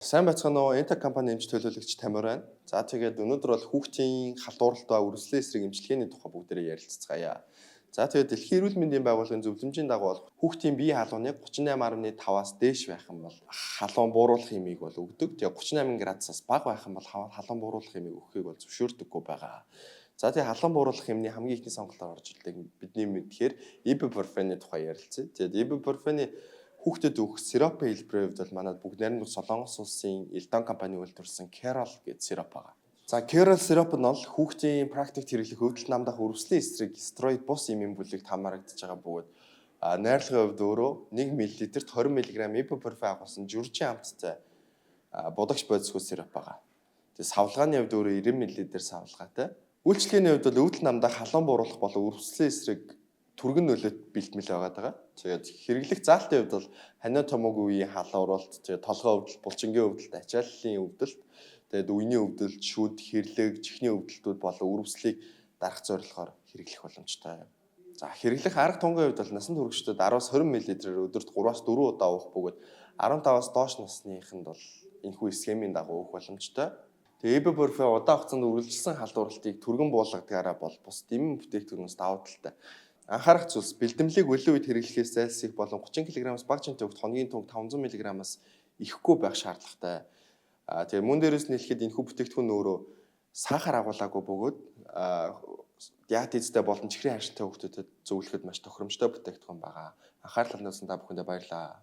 Сайн байцгаана уу? Энта компани эмч төлөөлөгч Тамир байна. За, тэгээд өнөөдөр бол хүүхдийн халдварлалт ба үргэлжлэн эсрэг эмчилгээний тухай бүгдээрээ ярилцгаая. За, тэгээд Дэлхийн эрүүл мэндийн байгууллагын зөвлөмжийн дагуу бол хүүхдийн бие халууныг 38.5-аас дээш байх юм бол халуун бууруулах эмийг бол өгдөг. Тэгээд 38 градусаас бага байх юм бол халуун бууруулах эмийг өгөхийг бол зөвшөөрдөггүй байгаа. За, тэгээд халуун бууруулах эмний хамгийн ихний сонголтоор орж ирдэг бидний мэдхээр ибупрофены тухай ярилцъя. Тэгээд ибупрофены хүүхдэд өгөх сиропын хэлбэрийн хувьд бол манад бүгд найрамдах Солонгос улсын Элдон компани үйлдвэрлэсэн Kerol гэдэг сироп байгаа. За, Kerol сироп нь бол хүүхдийн практикт хэрэглэх өвдөлт, намдах, үрвэслийн эсрэг стероид бус эмийн бүлэгт хамаарагдаж байгаа бөгөөд найрлагын хувьд өөрөө 1 мл-т 20 мг ибупрофен агуулсан журжийн амттай будагч бодисгүй сироп байгаа. Тэгээ савлгааны хувьд өөрөө 90 мл савлгаатай. Үйлчилгээний хувьд бол өвдөлт, намдах, халуун бууруулах болон үрвэслийн эсрэг түргэн нөлөөт бэлтгэл байгаа даа. Тэгээд хэрэглэх заалтын хувьд бол ханиа томоогүй үеийн халууралт, тэгээд толгой өвдөлт, булчингийн өвдөлт, ачааллын өвдөлт, тэгээд үений өвдөлт, шүд, хэрлэг, чихний өвдөлтүүд болон үрвэслийг дарах зорилгоор хэрэглэх боломжтой. За, хэрэглэх арга тунгийн хувьд бол насан туршидад 10-аас 20 мл-ээр өдөрт 3-аас 4 удаа уух бөгөөд 15-аас доош насныханд бол энэхүү схемийн дагуу өгөх боломжтой. Тэгээ ибупрофен удаан хугацаанд үргэлжилсэн халдварлалтыг түргэн буулгадгаараа бол бусад эмийн бүтээгдэхүүнээс давуу талтай. Анхаарах зүйлс: бэлтгэлийг өлөн үед хэрэглэхээс зайлсхийх болон 30 кг-аас бага жинтэй хүүхэд хоногийн тунг 500 мг-аас ихэхгүй байх шаардлагатай. Тэгээ мөн дээрээс нь хэлэхэд энэхүү бүтээгдэхүүн өөрөө сахар агуулаагүй бөгөөд диабеттэй болон чихрийн ханшинтай хүүхдүүдэд зөвлөхөд маш тохиромжтой бүтээгдэхүүн байгаа. Анхаарал хандуулсан та бүхэндээ баярлалаа.